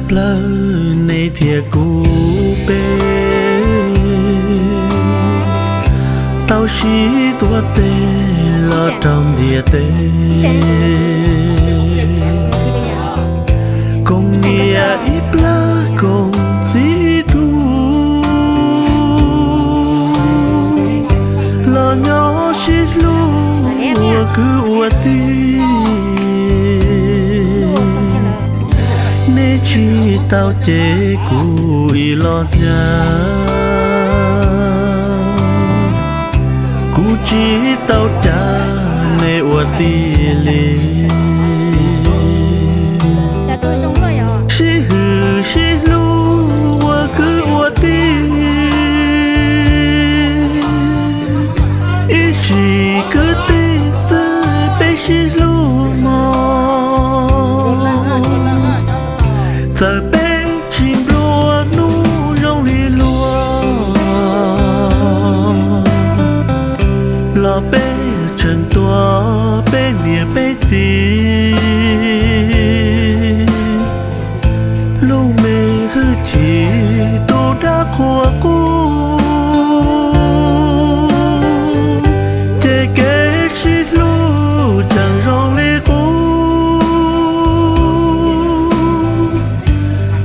Plawg nej thiab kuv peb tau sib tuav tes los rau ntiaj teb. Koom niam ib plawg koom txiv ib tug, los nyob sib hlub ua kwv ua tij. Nej tsis tau cem kuv ib los hnyav, kuv tsis tau cav nej ua tij li. Sib hwm sib hlub ua kwv ua tij, ib sim kwv tij xwb peb sib hlub mog. Txawm peb tsis nplua nuj zoo li luag, los peb tseem tuav peb niam peb txiv. Lub me hwj chim tus dab qhuas qub, ces kev sib hlub tseem zoo li qub.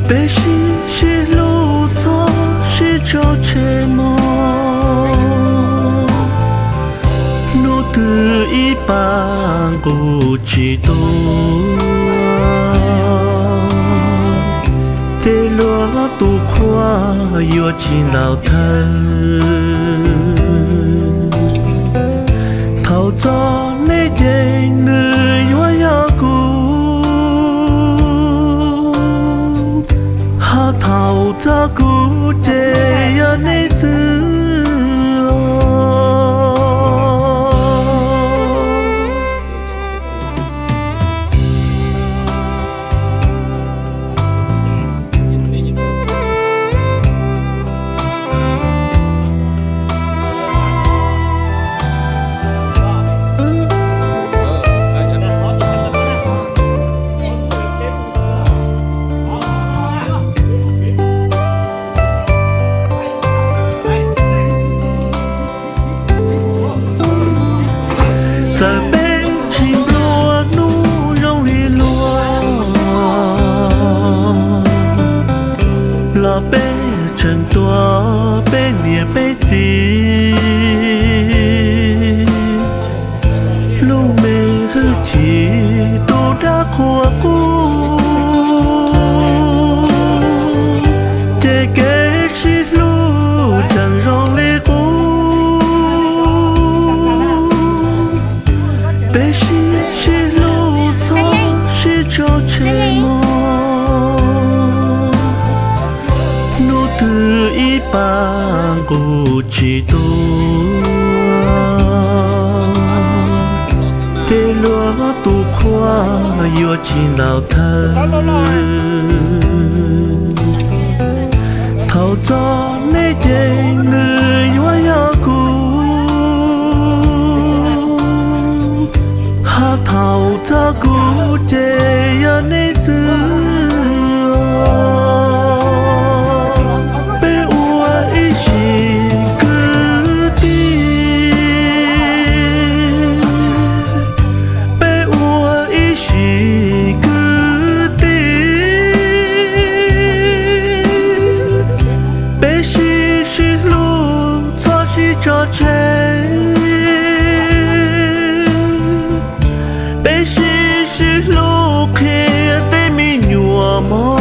Peb sib sib hlub txhob sib tso tseg mog. Hnub twg ib pas nqus tsis tuag, ces luag tus qhua yuav tsis ntaus thawj. Thaum txog nej ces nws yuav yog kuv, ho thaum txog kuv ces yog nej xwb. Txawm peb tsis nplua nuj zoo li luag, los peb tseem tuav peb niam peb txiv. Lub me hwj chim tus dab qhuas qub, ces kev sib hlub tseem zoo li qub. Peb sib sib hlub txhob sib tso tseg mog. Hnub twg ib pas nqus tsis tuag, ces luag tus qhua yuav tsis ntaus thawj. Thaum txog nej ces nws yuav yog kuv, ho thaum txog kuv ces yog nej xwb. Peb ua ib sim kwv tij, peb ua ib sim kwv tij, peb sib sib hlub txhob sib tso tseg. Peb sib sib hlub qhia tej me nyuam mog.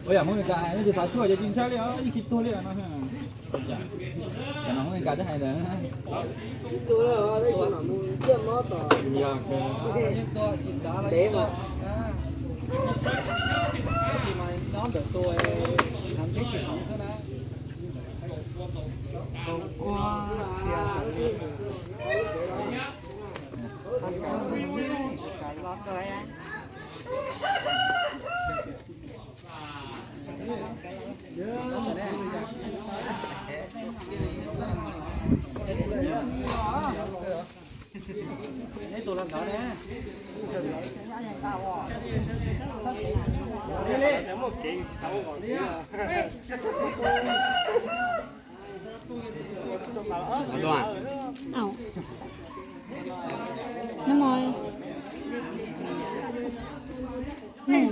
Ua yam Hmoob Meskas hais, nej tsis xav tshuaj ces tsis ntshai li os, yeej tsis tuag li no. Cov no Hmoob Meskas twb hais ntawd. Yog, Ntawm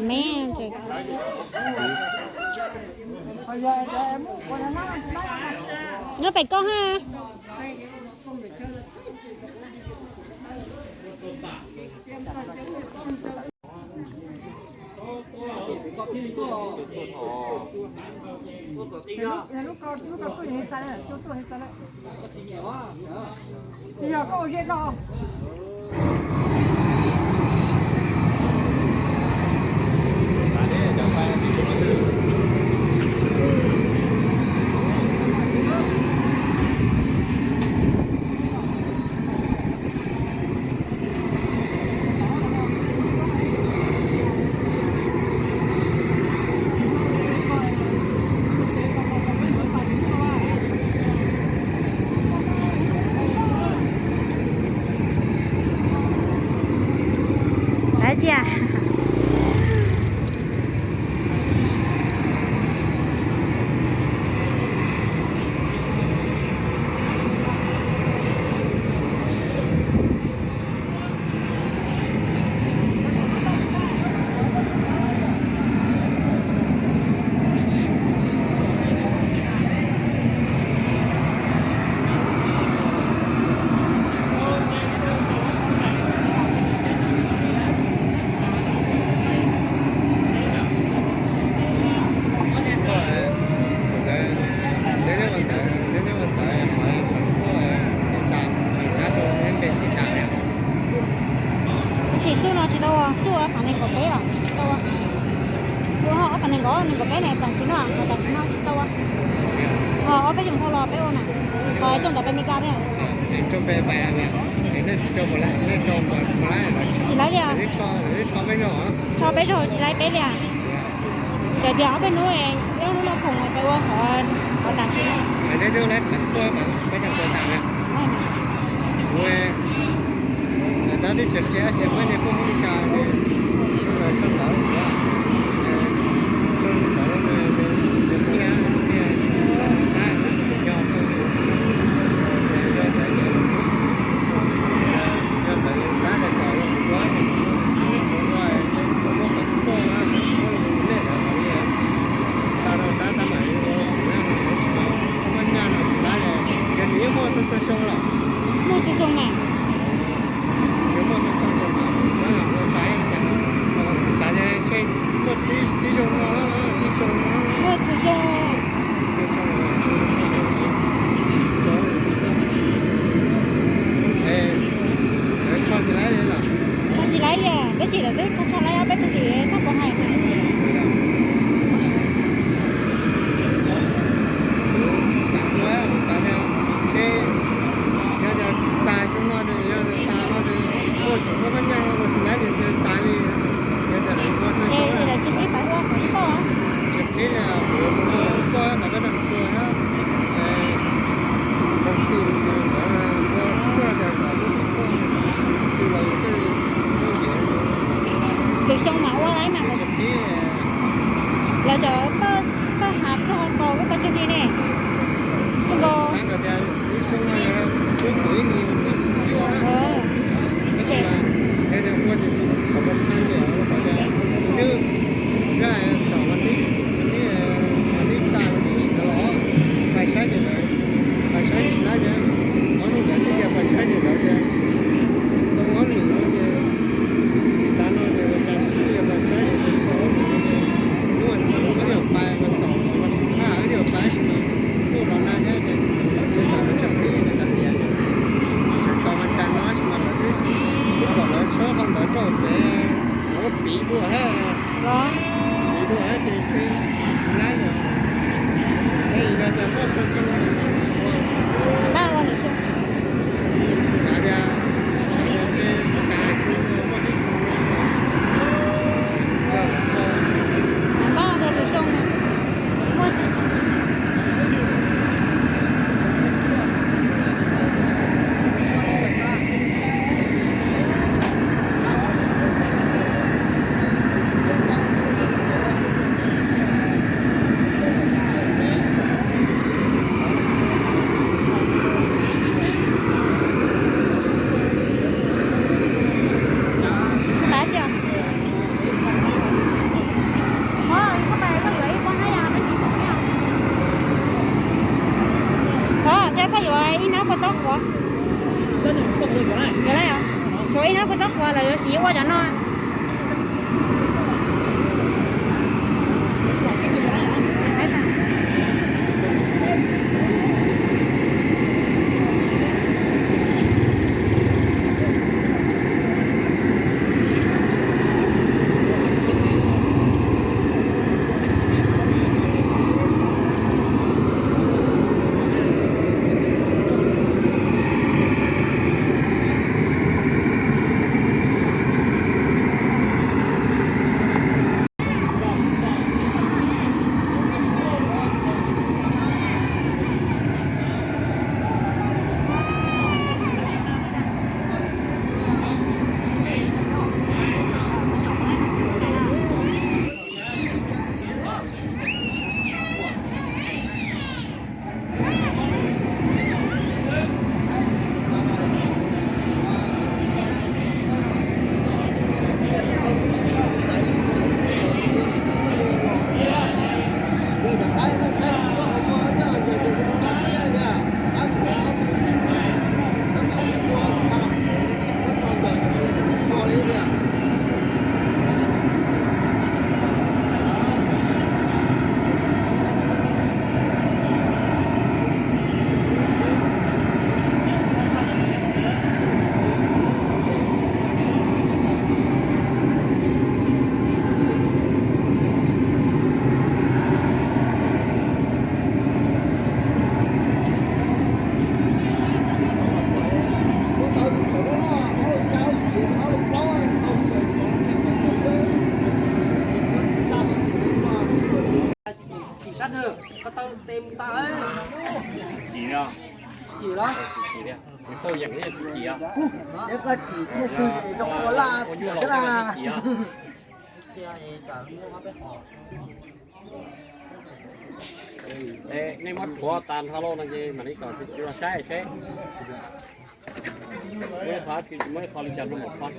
me, nyob pem koj ha. Dab tsi a? Xub no tsis tau ua, xub ua phav nees nkaum peb los tsis tau ua. Ua ob phav nees nkaum, nees nkaum peb ne, tam sim no, tam sim no tsis tau ua. Ho ob peb xyoos dhau los peb ua na. Ho txog ntawm pem Meskas thiab. Tsis laib li. Tso peb zaug tsis laib peb li. Txawm tias ob peb hnub, ob hnub no khoom peb ua qhov tam sim no. Muaj xyoo xyoo mas. Xav tias ntshe muaj tib zoo no, tib zoo no. Muaj tib zoo. Tso tsis laib li los? Tso tsis laib li, tab sis lawv twb tso tso laib ob peb tug tim tab puas hais. Xav tias, xav tias, ntshe yog tias tas xyoo no ces, yog tas no ces muaj tseem muaj pab nyaj no los tsis laib ces ntshe tas li. Yog tias lawv ua txhua xyoo, tsis qhib pab ua qhov tsis pom, tsis qhib li, kuv ua tsis pom mas pab tag tua na. Tus txim ntawd ua kuaj tias kom lub tus kuaj tsis los yus thiaj li muaj nyiaj. Lwm xyoo mas ua laib mas tsis qhib. Lawv cov paj hav txog nkaus lub pas tseg li ne. Txog nkaus. Lub xyoo no yog lub kuv ib hlis vas thib cuaj na. Tab sis mas yog tias ua ces tsis qhov pas thab li os, qhov tias nws zaj thaum vas thib, vas thib, vas thib xya vas thib yim ntawd los pais saib ces lawv, pais saib ib hnub ntawd ces ob hnub ntawd twb yog pais saib ces lawv tias tsis tau ob lwm no ces tsis tas no ces ua cas twb yog pais saib ces tsis tau ob lwm no ces hnub vas ntxwv wb yuav pais, vas xaum vas thib peb wb yuav pais tab sis mas kuj los nag thiab ces lawv twb tsis qhib, lawv tias tseem tau vas cas no tab sis mas lawv twb, kuv pom lawv tshawb qhov ntawd rau pem, lawv piv dua thiab, piv dua thiab ces tsis laib li. Yog tias muaj txhua xyoo no ces mam ua. Xav tias, xav tias ntshe tas xyoo no muaj tib xyoo no. Mam npaj rau lwm xyoo. Muaj tsis tau. Tab sis, ov, koj pais koj yuav ib pob hnab yas peb tsis pom thiab. Ov, thiab koj yuav ib hnab kua txob qhuav. Yuav, yuav ib hnab kua txob qhuav lawv yuav siv ua cov no. Koj tau tes mus tas. Chim los? Chim los? Chim, tau yeem yeej tsis chim os. Ces koj chim tsuj twg es zoo ua laj chim xwb na. Nej muab rhuav tas nrho lauj no ces mam li kom txiv tsis los saib seb. Muab ib qho tsis muab ib qho li cas rau mam qhov.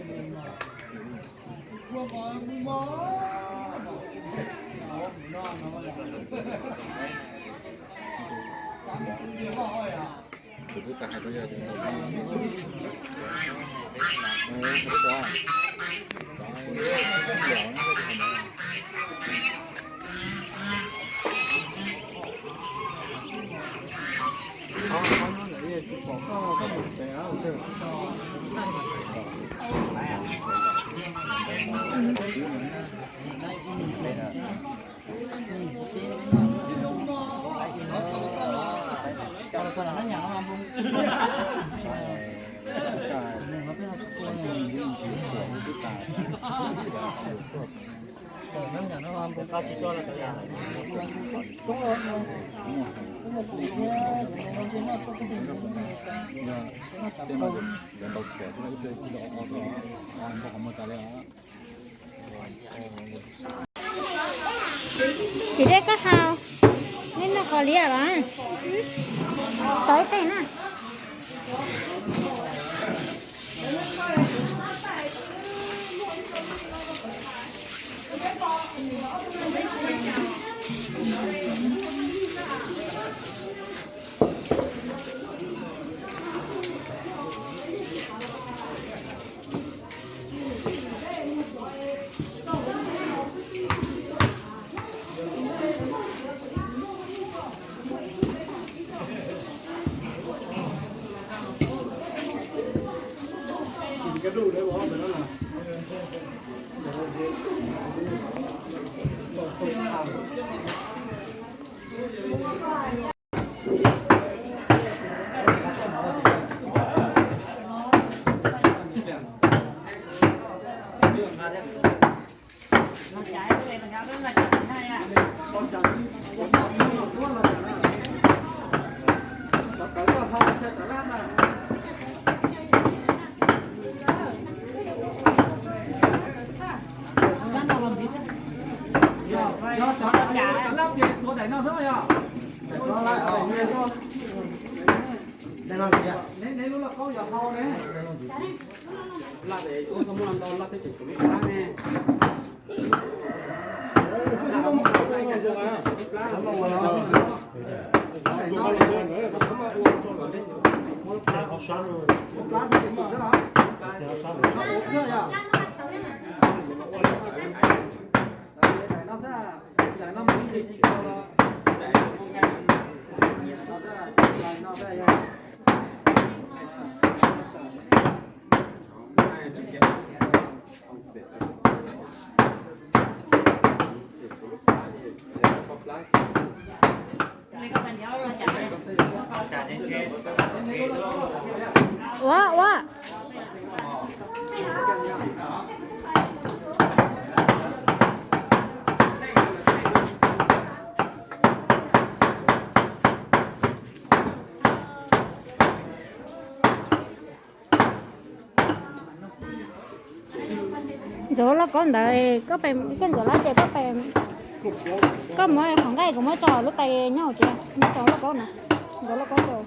Txiv dej koj haus, nej noj qos liab los? Tau ib teg na. Ua, ua. Ntxuav lauj kaub ntawd, koj ntxuav lawm ces koj, koj muab qhov nqaij kuv muab tso lub tais nyob hauv tsev, muab tso lauj kaub na, ntxuav lauj kaub rau.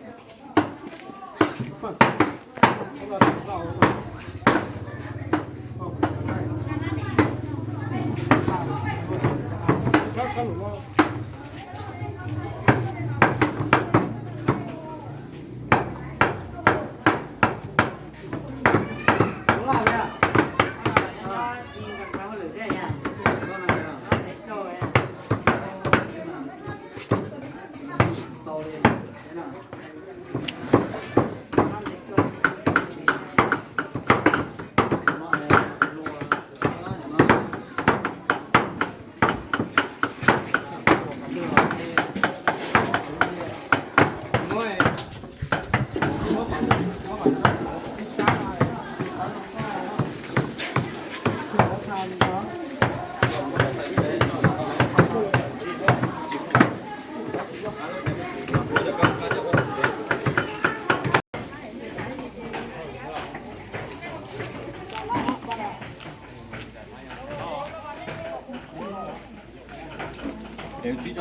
Lub tsib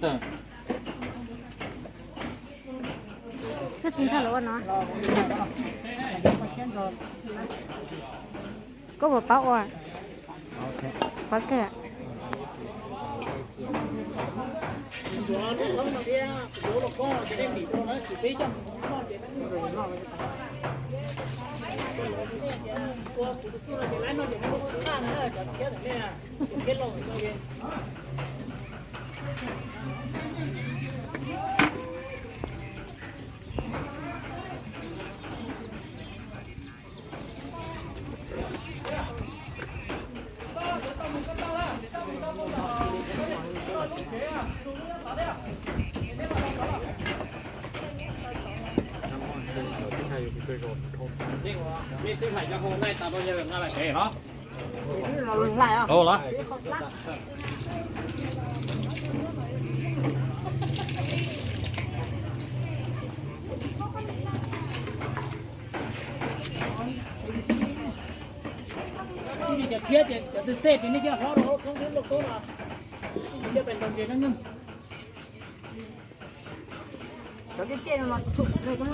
tawg. Koj tsis ntshai lawv ua no. Koj puas paub ua? Paub kawg. Cov thiab ces cov twg xej ces nej coj hlob rau hauv thoob thiab lauj kaub no. Cov caij caij no los tsum nej ko no.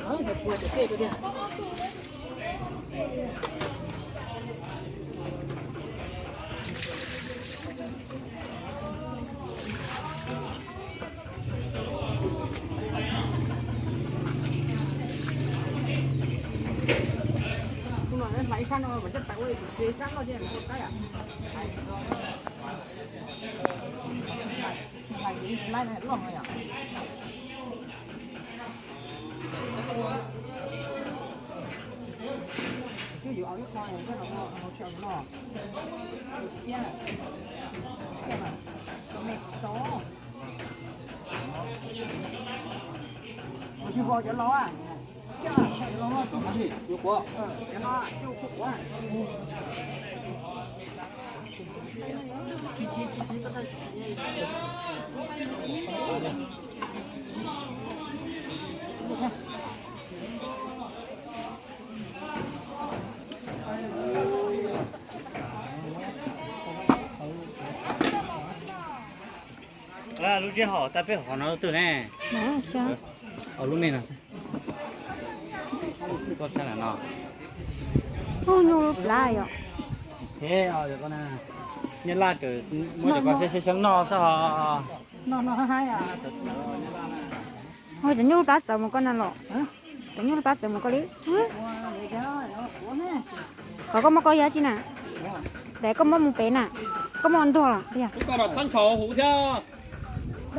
Cov puag cov caij ko tiag. Tus no hlais sab no mas coj tawm ua tus tsev sab no thiaj ua tab yom. Hlais ib tsis laib loj no yom. Twb yuav ib qho no, hauv tsis no, thiab cov me txo, tsis pom cov laus, cov laus, cov no cov kuv. Lub zeb hom tau peb hom no lub twg ne? Lub me no. Koj saib no. Nyuj lub plab yom. Nyab laj muab cov ko xeeb xeeb noj xwb ho. Cov nyuj lub plab txawv mus koj na los. Cov nyuj lub plab txawv mus koj li. Qhov koj muab koj yog tsi na? Daim koj muab mus pem na. Koj muab ua ntuag los? Txhob ntshaus huv thiab. Es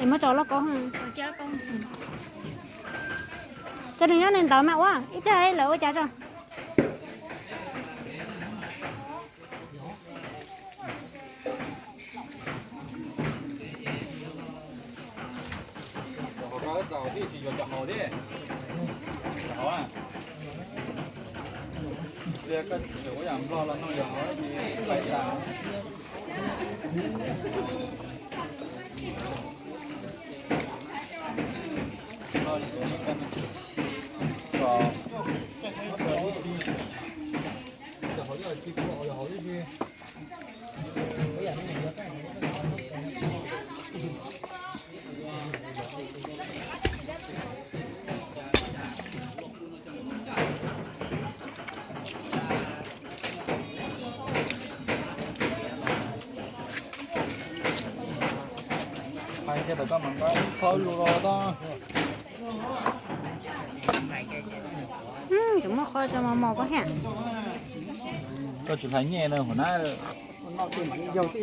muab tso lauj kaub. Tso nws nyob nws ntawd mas ua ib pliag lawv ua cas tso. Hais kiag tawm koj mas nqa ib qho lus los tau. Tus muaj qhov cov mos mos koj thiab. Koj tsis hlais nyiaj no hua na. Thiab cov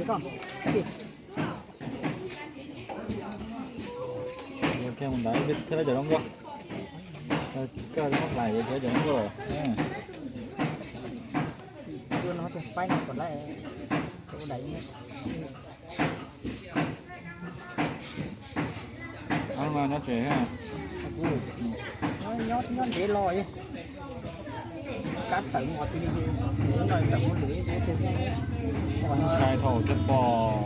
zoo nkauj. Koj muab hlais thiab cov zoo nkauj. Nyob tsev, nyob ntev los, kab tawm mus qhov twg li, ntshai thaum tsis pom.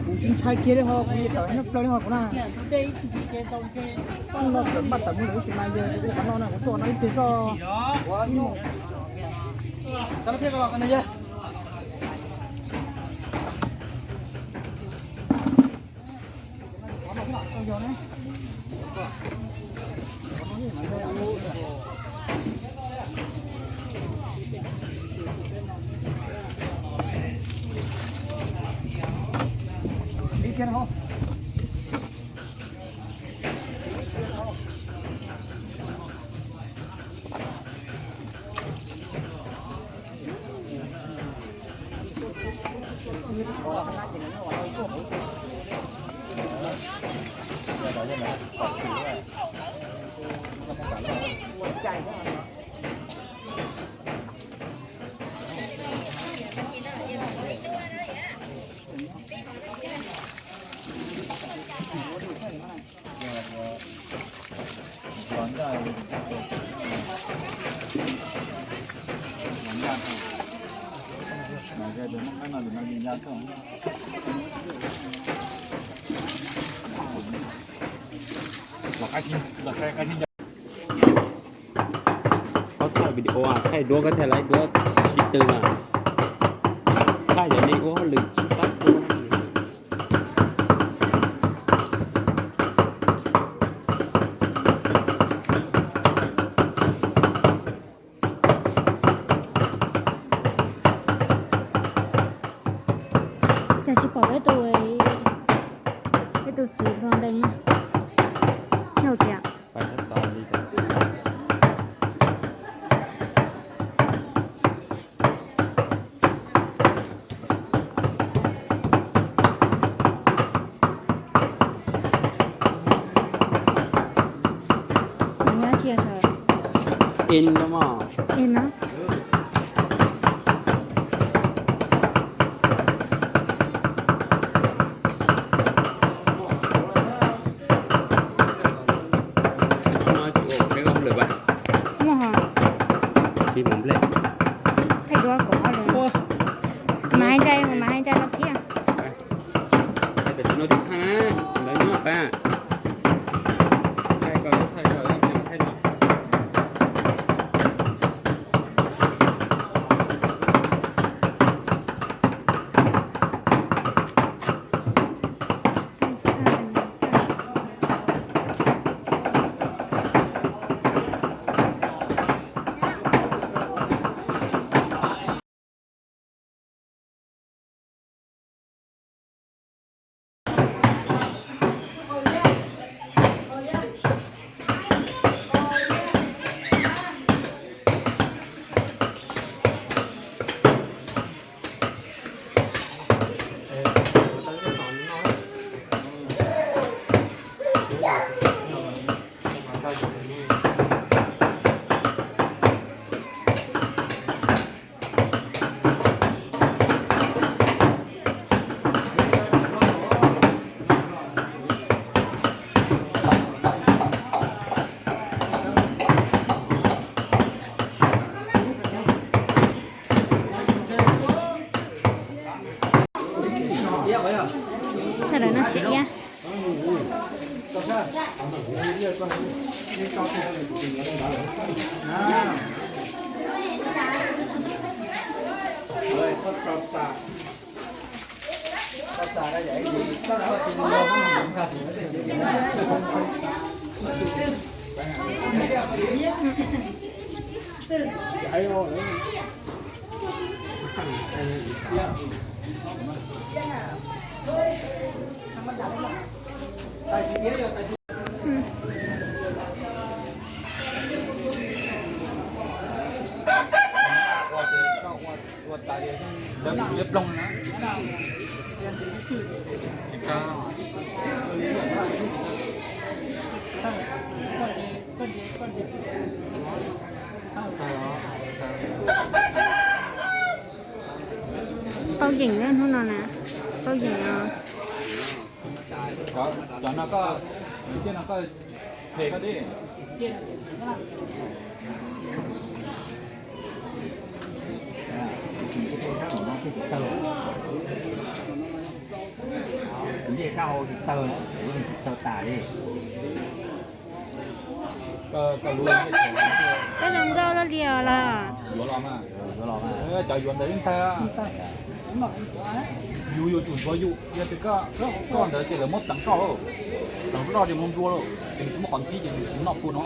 Kuv tsis ntshai kiag li ho, kuv yeej tawm nyob plaws li ho kuv na. Kuv los tawm npaj tawm mus lawm tab sis mas yog kuv qhov no na kuv tuaj no ib tug zoj. Koj thaij video, thaij duab, koj thaij laiv duab sib tw na. Thaij yog nej ua hauj lwm tsis tau. Cas tsis pom peb tus, peb tus txiv hluas ntees nyob hauv tsev. In no. Muaj ho. Tsis mus nplej. Thaij duab kom ob lwm. Mas hais ntsa, mas hais ntsa no thiab. Tam sim no twb thaij na, ntawd nyob pab. Thaij koj, thaij koj, thaij no. Sawv daws noj siab iab. Paub yeem hnub no na, paub yeem no. Cov no koj Ces no koj, ces koj dib. Tus dej sab hauv tsis tawg, kuv tsis tawg tas li. Koj zoo nkauj luaj li os los. Yuav los mas. Cov yuav ntawd yeej tag. Yus yuav tsum ntxuav yus, yog tias koj, koj ntawd ces lawv muab teev roj, teev roj ces mus nplua lawm, ces nws tsis muaj qhov ntxhib ces nws tsis noj pua no.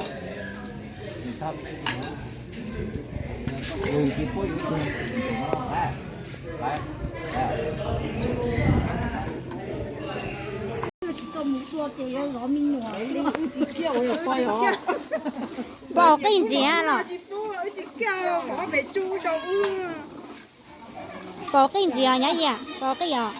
Pom qij ntxiv los? Pom qij ntxiv os nyob yam, pom qij os.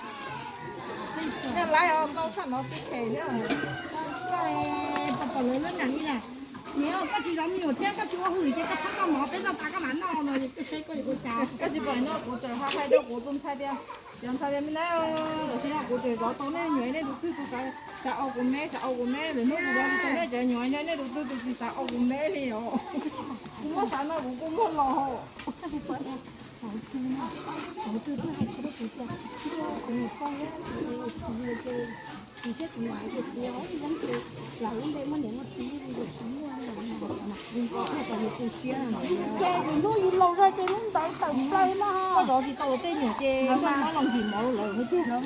Niam, koj tsis zov me nyuam thiab koj tsis ua hwm ces koj txhob noj mov, peb noj tas koj mam noj no, koj saib koj yuav ua cas. Koj tsis pom no kuv tseem hais rau kuv tus ntxhais tias, cov ntxhais tias, me nab, tam sim no kuv tseem zov tau nej nyuam nej tus twg tus xav, xav ua kuv me, xav ua kuv me, lwm hnub kuv zov tsis tau nej cov nyuam nej tus twg tus tsis xav ua kuv me li os. Kuv muab xav no kuv kuj muab los. Ces yus hnub yus laus zog ces hnub ntawd tawm plaws no. Koj zov tsis tau luag tej nyuam ces koj muab los nkig mov rau lawv thiab.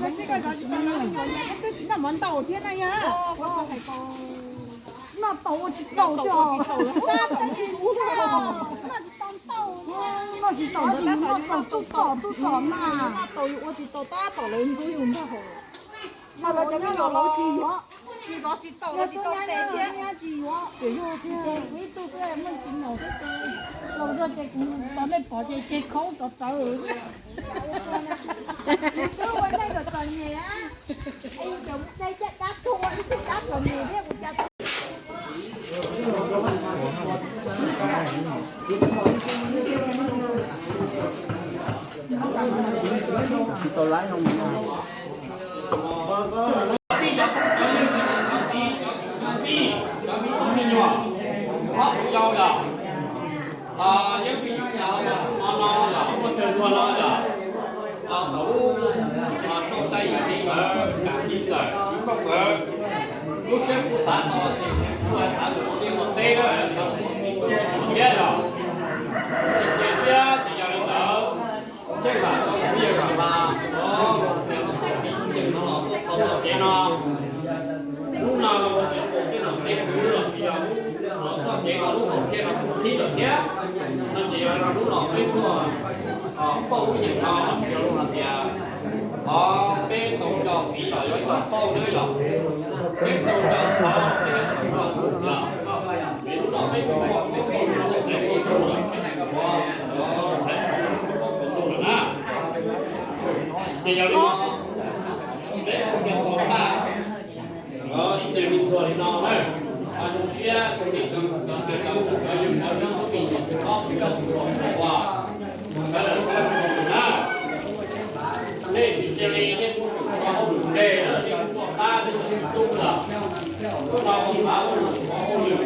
Koj txib koj zov tsis tau luag nyuam ces koj twb tsis noj mov ntau thiab na yog. Noj tau ua tsis tau, noj tsis tau, noj tsis tau ntau, noj tsis tau ntau, noj tau tub txom tub txom na. Noj tau yus ua tsis tau tab tom lawv ntxub yus ntag. Mas los cov me nyuam los tsis yuav, yus zov tsis tau los tsis tau tes thiab. Tsis yuav ces kuv ib tug xwb muaj tsis noj thiab ces laus zog ces kuv tau nej pom ces ces khaub rov rawv. Ua nej los txom nyem, es cov dab tuag ib tug dab txom nyem thiab kuv cas. Tsis tau laib no. Cov me nyuam, ob tug yau yog, yeej me nyuam yog, no no yog, muaj twg luag no yog, thaum lub, tau saib yim li nkawd, kam li nkawd, tsis nrauj nkawd. Lub siab kuv xav tau tias kuv xav tus ua liaj ua teb na, xav tus ua tij ua liaj yog, ces cia siab ces yog li ntawd. Thiab lam tau kuv yawg Vam Las, o, los txog tim no, txog txoj kev no, lub no los tias tus tij laug Teb Tswv los sis yog lub, los txoj kev no lub hauv kev no kuv qhib lawm thiab. No ces yog lub no peb tuaj pauj lub yeem no los sis yog lub hais tias, o, peb tau nco fiv los yog ib tog pauj thiab yog, peb tau nco thov thiab yog tau nco tus lawm. Vim lub no peb tsis muaj peb pauj lub xeev ua tus lawm, peb hais kom, o, xeev ua tus lawm na. Ces yog li no, peb ua kiag tau tag, ib ce me ntsuag li no na, zoo siab tus li tus tus ntses tau tus cov yawg cov tub tus tub tus yau tus hluas tus hluas, sawv daws sawv daws mus na. Nej tsis cia li nej kuj tsum tau hauj lwm ntej na, nej kuj tuaj pab nej cov tub lawm. Tuaj no kuj pab hauj lwm, hauj lwm,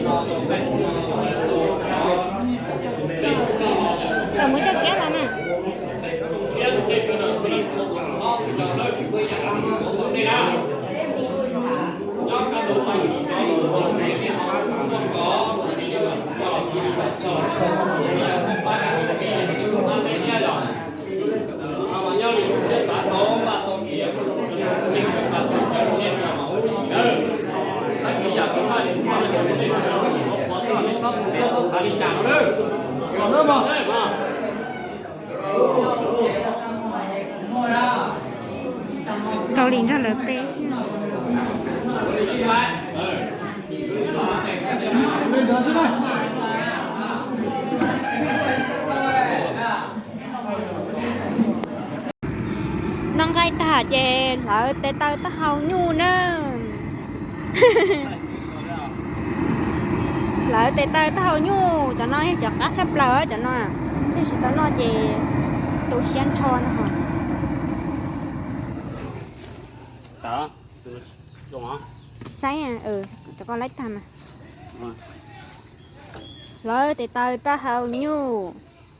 no, no, no, Txawm mus coj kiab los na. Tab sis yam tau maj tsis tau, nej tsis tau, nej txhob tu siab txhob xav li cas no na. Rau li nrog lawv peb. Ces hlawv tes taw taub hau nyuj na. Hlawv tes taw taub hau nyuj, cov no yog cov qab tshaj plaws cov no. Tiam sis tau noj ces tu siab nrho no. Saib, cov koj laib tag mas. Hlawv tes taw taub hau nyuj,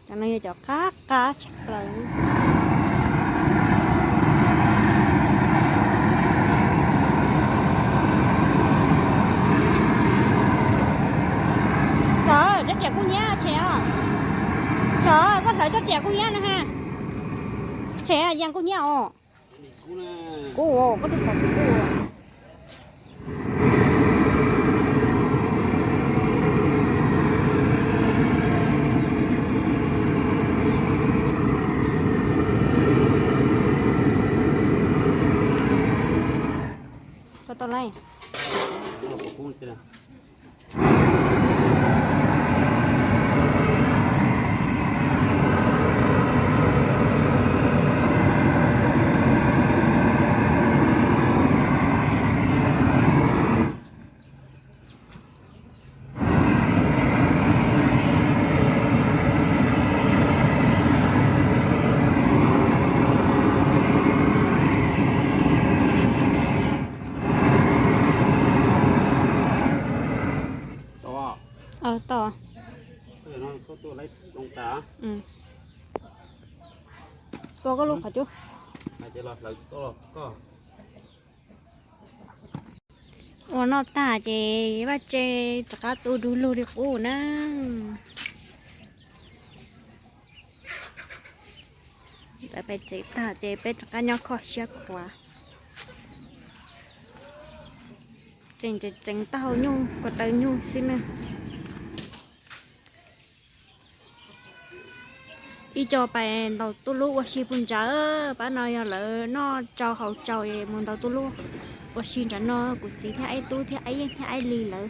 cov no yog cov qab qab tshaj plaws. Txog tsob riam kuj nyiab tshem os. Txog koj hlawv tsob riam kuj nyiab na ha. Tshem yeej kuj nyiab os. Kuv, koj tus xav kuv. Koj tau lawm. Tau. Tua koj lub qhov cub. Ua noj tag ces vaj tse rov qab tu du lug li qub na. Peb tsev tag ces peb rov qab nyob kho siab khuav. Tseem tseem taub hau nyuj ko taw nyuj xwb na. Ib co pais ntaus tuj lub ua si puag nrad, pab no yog lawv noj tsau haus tsau es mus ntaus tuj lub ua si nrad no, kuv txiv thiab aib tub thiab aib yeej thiab aib li lawv.